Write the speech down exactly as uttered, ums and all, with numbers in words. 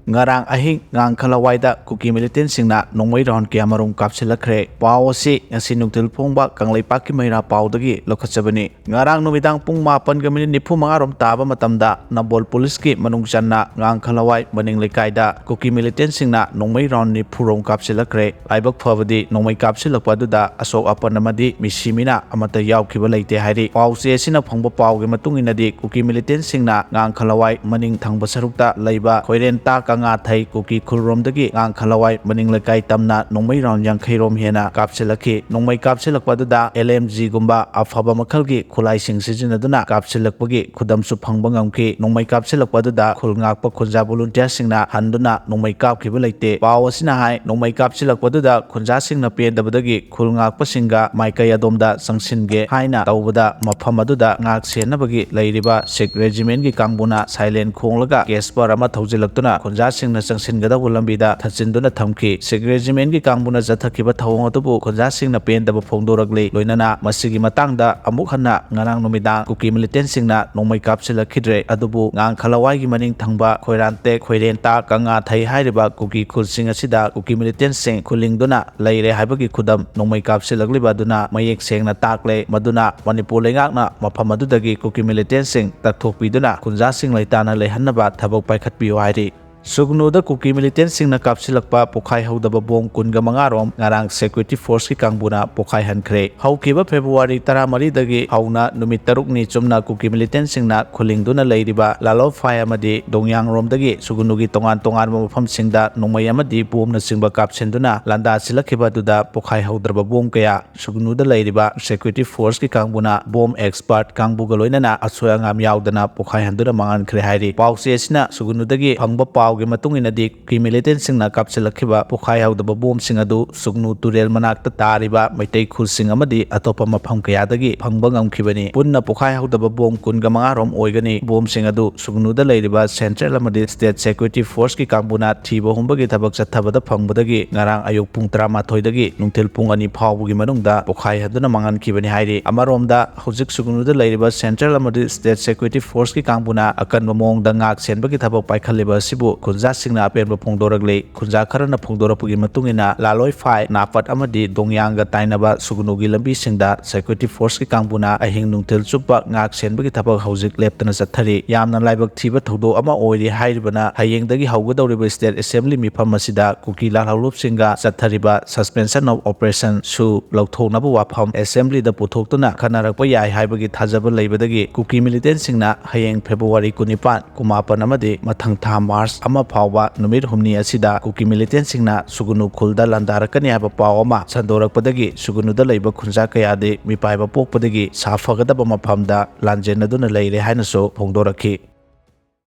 ꯉꯔꯥꯡ ꯑꯍꯤꯡ ꯉꯥꯡꯈꯂꯋꯥꯏꯗ ꯀꯨꯀꯤ ꯃꯤꯂꯤꯇꯦꯟꯁꯤꯡꯅ ꯅꯣꯡꯃꯩ ꯔꯥꯎꯟ ꯀꯌꯥꯃꯔꯨꯝ ꯀꯥꯞꯁꯤꯜꯂꯛꯈ꯭ꯔꯦ꯫ ꯄꯥꯎ ꯑꯁꯤ ꯉꯁꯤ ꯅꯨꯡꯊꯤꯜ ꯐꯣꯡꯕ ꯀꯪꯂꯩꯄꯥꯛꯀꯤ ꯃꯩꯔꯥ ꯄꯥꯎꯗꯒꯤ ꯂꯧꯈꯠꯆꯕꯅꯤ꯫ ꯉꯔꯥꯡ ꯅꯨꯃꯤꯗꯥꯡ ꯄꯨꯡ ꯃꯥꯄꯟꯒ ꯃꯤꯅꯤꯠ ꯅꯤꯐꯨ ꯃꯉꯥ ꯔꯣꯝ ꯇꯥꯕ ꯃꯇꯝꯗ ꯅꯝꯕꯣꯜ ꯄꯨꯂꯤꯁꯀꯤ ꯃꯅꯨꯡ ꯆꯟꯅ ꯉꯥꯡꯈꯂꯋꯥꯏ ꯃꯅꯤꯡ ꯂꯩꯀꯥꯏꯗ ꯀꯨꯀꯤ ꯃꯤꯂꯤꯇꯦꯟꯁꯤꯡꯅ ꯅꯣꯡꯃꯩ ꯔꯥꯎꯟ ꯅꯤꯐꯨ ꯔꯣꯝ ꯀꯥꯞꯁꯤꯜꯂꯛꯈ꯭ꯔꯦ꯫ ꯂꯥꯏꯕꯛ ꯐꯕꯗꯤ ꯅꯣꯡꯃꯩ ꯀꯥꯞꯁꯤꯜꯂꯛꯄ ꯑꯗꯨꯗ ꯑꯁꯣꯛ ꯑꯄꯟ ꯑꯃꯗꯤ ꯃꯤꯁꯤ ꯃꯤꯅꯥ ꯑꯃꯠꯇ ꯌꯥꯎꯈꯤꯕ ꯂꯩꯇꯦ ꯍꯥꯏꯔꯤ꯫ ꯄꯥꯎ ꯆꯦ ꯑꯁꯤꯅ ꯐꯪꯕ ꯄꯥꯎꯒꯤ ꯃꯇꯨꯡ ꯏꯟꯅꯗꯤ ꯀꯨꯀꯤ ꯃꯤꯂꯤꯇꯦꯟꯁꯤꯡꯅ ꯉꯥꯡꯈꯂꯋꯥꯏ ꯃꯅꯤꯡ ꯊꯪꯕ ꯁꯔꯨꯛꯇ ꯂꯩꯕ ꯈꯣꯏꯔꯦꯟꯇꯥ ꯀꯉꯥꯊꯩ ꯀꯨꯀꯤ ꯈꯨꯜꯔꯣꯝꯗꯒꯤ ꯉꯥꯡꯈꯂꯋꯥꯏ ꯃꯅꯤꯡ ꯂꯩꯀꯥꯏ ꯇꯝꯅ ꯅꯣꯡꯃꯩ ꯔꯥꯎꯟ ꯌꯥꯡꯈꯩ ꯔꯣꯝ ꯍꯦꯟꯅ ꯀꯥꯞꯁꯤꯜꯂꯛꯈꯤ꯫ ꯅꯣꯡꯃꯩ ꯀꯥꯞꯁꯤꯜꯂꯛꯄ ꯑꯗꯨꯗ ꯑꯦꯜ ꯑꯦꯝ ꯖꯤꯒꯨꯝꯕ ꯑꯐꯕ ꯃꯈꯜꯒꯤ ꯈꯨꯠꯂꯥꯏꯁꯤꯡ ꯁꯤꯖꯤꯟꯅꯗꯨꯅ ꯀꯥꯞꯁꯤꯜꯂꯛꯄꯒꯤ ꯈꯨꯗꯝꯁꯨ ꯐꯪꯕ ꯉꯝꯈꯤ꯫ ꯅꯣꯡꯃꯩ ꯀꯥꯞꯁꯤꯜꯂꯛꯄ ꯑꯗꯨꯗ ꯈꯨꯜ ꯉꯥꯛꯄ ꯈꯨꯟꯖꯥ ꯚꯣꯂꯨꯟꯇꯤꯌꯔꯁꯤꯡꯅ ꯍꯟꯗꯨꯅ ꯅꯣꯡꯃꯩ ꯀꯥꯞꯈꯤꯕ ꯂꯩꯇꯦ꯫ ꯄꯥꯎ ꯑꯁꯤꯅ ꯍꯥꯏ, ꯅꯣꯡꯃꯩ ꯀꯥꯞꯁꯤꯜꯂꯛꯄ ꯑꯗꯨꯗ ꯈꯨꯟꯖꯥꯁꯤꯡꯅ ꯄꯦꯟꯗꯕꯗꯒꯤ ꯈꯨꯜ ꯉꯥꯛꯄꯁꯤꯡꯒ ꯃꯥꯏꯀꯩ ꯑꯗꯣꯝꯗ ꯆꯪꯁꯤꯟꯒꯦ ꯍꯥꯏꯅ ꯇꯧꯕꯗ, ꯃꯐꯝ ꯑꯗꯨꯗ ꯉꯥꯛ ꯁꯦꯟꯅꯕꯒꯤ ꯂꯩꯔꯤꯕ ꯁꯤꯈ ꯔꯦꯖꯤꯃꯦꯟꯒꯤ ꯀꯥꯡꯕꯨꯅ ꯁꯥꯏꯂꯦꯟ ꯈꯣꯡꯂꯒ ꯀꯦꯁꯄꯔ ꯑꯃ ꯊꯧꯖꯤꯜꯂꯛꯇꯨꯅ ꯈꯨꯟꯖꯥꯁꯤꯡꯅ ꯆꯪꯁꯤꯟꯒꯗꯧꯕ ꯂꯝꯕꯤꯗ ꯊꯠꯆꯤꯟꯗꯨꯅ ꯊꯝꯈꯤ꯫ ꯁꯤꯈ ꯔꯦꯖꯤꯃꯦꯟꯒꯤ ꯀꯥꯡꯕꯨꯅ ꯆꯠꯊꯈꯤꯕ ꯊꯧꯑꯣꯡ ꯑꯗꯨꯕꯨ ꯈꯨꯟꯖꯥꯁꯤꯡꯅ ꯄꯦꯟꯗꯕ ꯐꯣꯡꯗꯣꯔꯛꯂꯤ꯫ ꯂꯣꯏꯅꯅ ꯃꯁꯤꯒꯤ ꯃꯇꯥꯡꯗ ꯑꯃꯨꯛ ꯍꯟꯅ ꯉꯔꯥꯡ ꯅꯨꯃꯤꯗꯥꯡ ꯀꯨꯀꯤ ꯃꯤꯂꯤꯇꯦꯟꯁꯤꯡꯅ ꯅꯣꯡꯃꯩ ꯀꯥꯞꯁꯤꯜꯂꯛꯈꯤꯗ꯭ꯔꯦ꯫ ꯑꯗꯨꯕꯨ ꯉꯥꯡꯈꯂꯋꯥꯏꯒꯤ ꯃꯅꯤꯡ ꯊꯪꯕ ꯈꯣꯏꯔꯥꯟꯇꯦ, ꯈꯣꯏꯔꯦꯟꯇꯥ, ꯀꯉꯥꯊꯩ ꯍꯥꯏꯔꯤꯕ ꯀꯨꯀꯤ ꯈꯨꯜꯁꯤꯡ ꯑꯁꯤꯗ ꯀꯨꯀꯤ ꯃꯤꯂꯤꯇꯦꯟꯁꯤꯡ ꯈꯨꯜꯂꯤꯡꯗꯨꯅ ꯂꯩꯔꯦ ꯍꯥꯏꯕꯒꯤ ꯈꯨꯗꯝ ꯅꯣꯡꯃꯩ ꯀꯥꯞꯁꯤꯜꯂꯛꯂꯤꯕ ꯑꯗꯨꯅ ꯃꯌꯦꯛ ꯁꯦꯡꯅ ꯇꯥꯛꯂꯦ꯫ ꯃꯗꯨꯅ ꯃꯅꯤꯄꯨꯔ ꯂꯩꯉꯥꯛꯅ ꯃꯐꯝ ꯑꯗꯨꯗꯒꯤ ꯀꯨꯀꯤ ꯃꯤꯂꯤꯇꯦꯟꯁꯤꯡ ꯇꯛꯊꯣꯛꯄꯤꯗꯨꯅ ꯈꯨꯟꯖꯥꯁꯤꯡ ꯂꯩꯇꯥꯅ ꯂꯩꯍꯟꯅꯕ ꯊꯕꯛ ꯄꯥꯏꯈꯠꯄꯤꯌꯨ ꯍꯥꯏꯔꯤ꯫ ꯁꯨꯒꯅꯨꯗ ꯀꯨꯀꯤ ꯃꯤꯂꯤꯇꯦꯟꯁꯤꯡꯅ ꯀꯥꯞꯁꯤꯜꯂꯛꯄ ꯄꯣꯈꯥꯏꯍꯧꯗꯕ ꯕꯣꯝ ꯀꯨꯟꯒ ꯃꯉꯥ ꯔꯣꯝ ꯉꯔꯥꯡ ꯁꯦꯀ꯭ꯌꯨꯔꯤꯇꯤ ꯐꯣꯔꯁꯀꯤ ꯀꯥꯡꯕꯨꯅ ꯄꯣꯈꯥꯏꯍꯟꯈ꯭ꯔꯦ꯫ ꯍꯧꯈꯤꯕ ꯐꯦꯕ꯭ꯔꯨꯋꯥꯔꯤ ꯇꯔꯥꯃꯔꯤꯗꯒꯤ ꯍꯧꯅ ꯅꯨꯃꯤꯠ ꯇꯔꯨꯛꯅꯤ ꯆꯨꯝꯅ ꯀꯨꯀꯤ ꯃꯤꯂꯤꯇꯦꯟꯁꯤꯡꯅ ꯈꯨꯜꯂꯤꯡꯗꯨꯅ ꯂꯩꯔꯤꯕ ꯂꯥꯂꯣꯐꯥꯏ ꯑꯃꯗꯤ ꯗꯣꯡꯌꯥꯡꯔꯣꯝꯗꯒꯤ ꯁꯨꯒꯅꯨꯒꯤ ꯇꯣꯉꯥꯟ ꯇꯣꯉꯥꯟꯕ ꯃꯐꯝꯁꯤꯡꯗ ꯅꯣꯡꯃꯩ ꯑꯃꯗꯤ ꯕꯣꯝꯅꯆꯤꯡꯕ ꯀꯥꯞꯁꯤꯟꯗꯨꯅ ꯂꯥꯟꯗꯥꯁꯤꯜꯂꯛꯈꯤꯕ ꯑꯗꯨꯗ ꯄꯣꯈꯥꯏꯍꯧꯗ꯭ꯔꯕ ꯕꯣꯝ ꯀꯌꯥ ꯁꯨꯒꯅꯨꯗ ꯂꯩꯔꯤꯕ ꯁꯦꯀ꯭ꯌꯨꯔꯤꯇꯤ ꯐꯣꯔꯁꯀꯤ ꯀꯥꯡꯕꯨꯅ ꯕꯣꯝ ꯑꯦꯛꯁꯄꯥꯔꯠ ꯀꯥꯡꯕꯨꯒ ꯂꯣꯏꯅꯅ ꯑꯁꯣꯏ ꯑꯉꯥꯝ ꯌꯥꯎꯗꯅ ꯄꯣꯈꯥꯏꯍꯟꯗꯨꯅ ꯃꯥꯡꯍꯟꯈ꯭ꯔꯦ ꯍꯥꯏꯔꯤ꯫ ꯄꯥꯎꯆꯦ ꯑꯁꯤꯅ ꯁꯨꯒꯅꯨꯗꯒꯤ ꯐꯪꯕ ꯄꯥꯎꯒꯤ ꯃꯇꯨꯡ ꯏꯟꯅꯗꯤ, ꯀꯨꯀꯤ ꯃꯤꯂꯤꯇꯦꯟꯁꯤꯡꯅ ꯀꯥꯞꯁꯤꯜꯂꯛꯈꯤꯕ ꯄꯣꯈꯥꯏꯍꯧꯗꯕ ꯕꯣꯝꯁꯤꯡ ꯑꯗꯨ ꯁꯨꯒꯅꯨ ꯇꯨꯔꯦꯜ ꯃꯅꯥꯛꯇ ꯇꯥꯔꯤꯕ ꯃꯩꯇꯩ ꯈꯨꯜꯁꯤꯡ ꯑꯃꯗꯤ ꯑꯇꯣꯞꯄ ꯃꯐꯝ ꯀꯌꯥꯗꯒꯤ ꯐꯪꯕ ꯉꯝꯈꯤꯕꯅꯤ꯫ ꯄꯨꯟꯅ ꯄꯣꯈꯥꯏꯍꯧꯗꯕ ꯕꯣꯝ ꯀꯨꯟꯒ ꯃꯉꯥ ꯔꯣꯝ ꯑꯣꯏꯒꯅꯤ꯫ ꯕꯣꯝꯁꯤꯡ ꯑꯗꯨ ꯁꯨꯒꯅꯨꯗ ꯂꯩꯔꯤꯕ ꯁꯦꯟꯇ꯭ꯔꯦꯜ ꯑꯃꯗꯤ ꯁ꯭ꯇꯦꯠ ꯁꯦꯀ꯭ꯌꯨꯔꯤꯇꯤ ꯐꯣꯔꯁꯀꯤ ꯀꯥꯡꯕꯨꯅ ꯊꯤꯕ ꯍꯨꯝꯕꯒꯤ ꯊꯕꯛ ꯆꯠꯊꯕꯗ ꯐꯪꯕꯗꯒꯤ ꯉꯔꯥꯡ ꯑꯌꯨꯛ ꯄꯨꯡ ꯇꯔꯥꯃꯥꯊꯣꯏꯗꯒꯤ ꯅꯨꯡꯊꯤꯜ ꯄꯨꯡ ꯑꯅꯤ ꯐꯥꯎꯕꯒꯤ ꯃꯅꯨꯡꯗ ꯄꯣꯈꯥꯏꯍꯟꯗꯨꯅ ꯃꯥꯡꯍꯟꯈꯤꯕꯅꯤ ꯍꯥꯏꯔꯤ꯫ ꯑꯃꯔꯣꯝꯗ, ꯍꯧꯖꯤꯛ ꯁꯨꯒꯅꯨꯗ ꯂꯩꯔꯤꯕ ꯁꯦꯟꯇ꯭ꯔꯦꯜ ꯑꯃꯗꯤ ꯁ꯭ꯇꯦꯠ ꯁꯦꯀ꯭ꯌꯨꯔꯤꯇꯤ ꯐꯣꯔꯁꯀꯤ ꯀꯥꯡꯕꯨꯅ ꯑꯀꯟꯕ ꯃꯑꯣꯡꯗ ꯉꯥꯛ ꯁꯦꯟꯕꯒꯤ ꯊꯕꯛ ꯄꯥꯏꯈꯠꯂꯤꯕ ꯑꯁꯤꯕꯨ ꯈꯨꯟꯖꯥꯁꯤꯡꯅ ꯑꯄꯦꯟꯕ ꯐꯣꯡꯗꯣꯔꯛꯂꯤ꯫ ꯈꯨꯟꯖꯥ ꯈꯔꯅ ꯐꯣꯡꯗꯣꯔꯛꯄꯒꯤ ꯃꯇꯨꯡ ꯏꯟꯅ, ꯂꯥꯂꯣꯏ ꯐꯥꯏ, ꯅꯥꯄꯠ ꯑꯃꯗꯤ ꯗꯣꯡꯌꯥꯡꯒ ꯇꯥꯏꯅꯕ ꯁꯨꯒꯅꯨꯒꯤ ꯂꯝꯕꯤꯁꯤꯡꯗ security forceꯀꯤ ꯀꯥꯡꯕꯨꯅ ꯑꯍꯤꯡ ꯅꯨꯡꯊꯤꯜ ꯆꯨꯞꯄ ꯉꯥꯛ ꯁꯦꯟꯕꯒꯤ ꯊꯕꯛ ꯍꯧꯖꯤꯛ ꯂꯦꯞꯇꯅ ꯆꯠꯊꯔꯤ꯫ ꯌꯥꯝꯅ ꯂꯥꯏꯕꯛ ꯊꯤꯕ ꯊꯧꯗꯣꯛ ꯑꯃ ꯑꯣꯏꯔꯤ ꯍꯥꯏꯔꯤꯕꯅ, ꯍꯌꯦꯡꯗꯒꯤ ꯍꯧꯒꯗꯧꯔꯤꯕ State Assembly ꯃꯤꯐꯝ ꯑꯁꯤꯗ ꯀꯨꯀꯤ ꯂꯥꯜꯍꯧꯂꯨꯞꯁꯤꯡꯒ ꯆꯠꯊꯔꯤꯕ suspension of operation ꯁꯨ ꯂꯧꯊꯣꯛꯅꯕ ꯋꯥꯐꯝ Assemblyꯗ ꯄꯨꯊꯣꯛꯇꯨꯅ ꯈꯟꯅꯔꯛꯄ ꯌꯥꯏ ꯍꯥꯏꯕꯒꯤ ꯊꯥꯖꯕ ꯂꯩꯕꯗꯒꯤ ꯀꯨꯀꯤ militantꯁꯤꯡꯅ ꯍꯌꯦꯡ February ꯀꯨꯟꯅꯤꯄꯥꯟ, ꯀꯨꯟꯃꯥꯄꯟ ꯑꯃꯗꯤ ꯃꯊꯪ ꯊꯥ March ꯑꯃ ꯐꯥꯎꯕ ꯅꯨꯃꯤꯠ ꯍꯨꯝꯅꯤ ꯑꯁꯤꯗ ꯀꯨꯀꯤ militantꯁꯤꯡꯅ ꯁꯨꯒꯅꯨ ꯈꯨꯜꯗ ꯂꯥꯟꯗꯥꯔꯛꯀꯅꯤ ꯍꯥꯏꯕ ꯄꯥꯎ ꯑꯃ ꯁꯟꯗꯣꯔꯛꯄꯗꯒꯤ ꯁꯨꯒꯅꯨꯗ ꯂꯩꯕ ꯈꯨꯟꯖꯥ ꯀꯌꯥꯗꯤ ꯃꯤꯄꯥꯏꯕ ꯄꯣꯛꯄꯗꯒꯤ ꯁꯥꯐꯒꯗꯕ ꯃꯐꯝꯗ ꯂꯥꯟꯖꯦꯟꯅꯗꯨꯅ ꯂꯩꯔꯦ ꯍꯥꯏꯅꯁꯨ ꯐꯣꯡꯗꯣꯔꯛꯈꯤ꯫